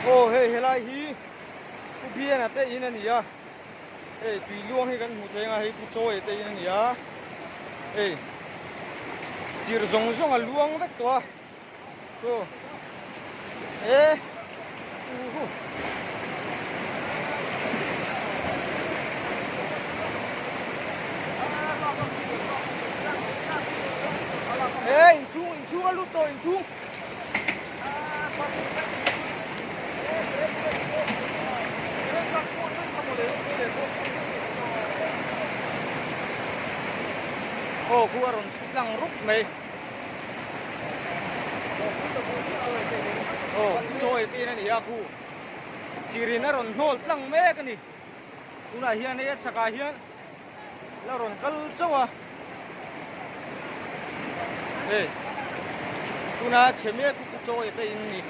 Aw hei helai hi Pu Biana te in a ni a, hei tui luang hi kan hmuh theih anga hei Pu Chawia te in a ni a, hei chir zawng zawng a luang vek tawh a, chu e uhu. E inchhung inchhung a lut tawh inchhung. Aw khu a rawn su tlang rup mai. Aw chaw ei te in a ni a khu chirin a rawn hnawl tlang mek a ni. Tunah hian hei a chhakah hian la rawn kal chauh a hei tuna chhe mek chu chaw ei te in ni.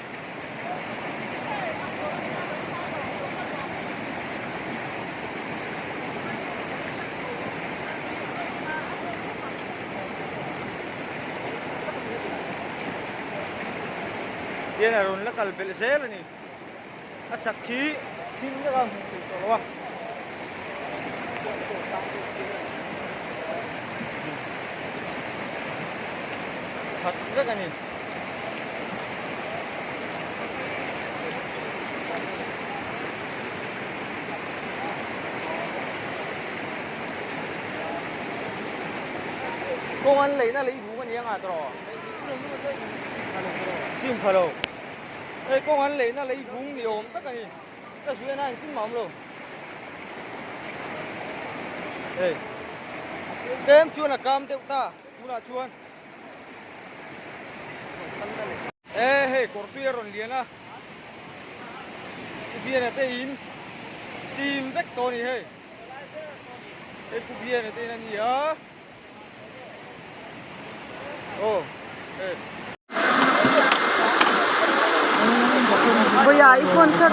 Hian a rawn la kal belh zel a ni. A chak hi thim vek a hmuh theih tawh lo a. Khat vek a ni. Kawng an leihna lei vung a ni anga tawh. Thim pha lo. Hei kawng an leihna lei vung ni awm tak a ni. Ka zui a na engtin mah a awm lo. Hei tlem chuan a kam deuh ta tunah chuan. E hei kawr tui a rawn lian a. Pu Biana te in chim vek tawh a ni hei. Hei Pu Biana te in a ni a. Vawiah i phone kha.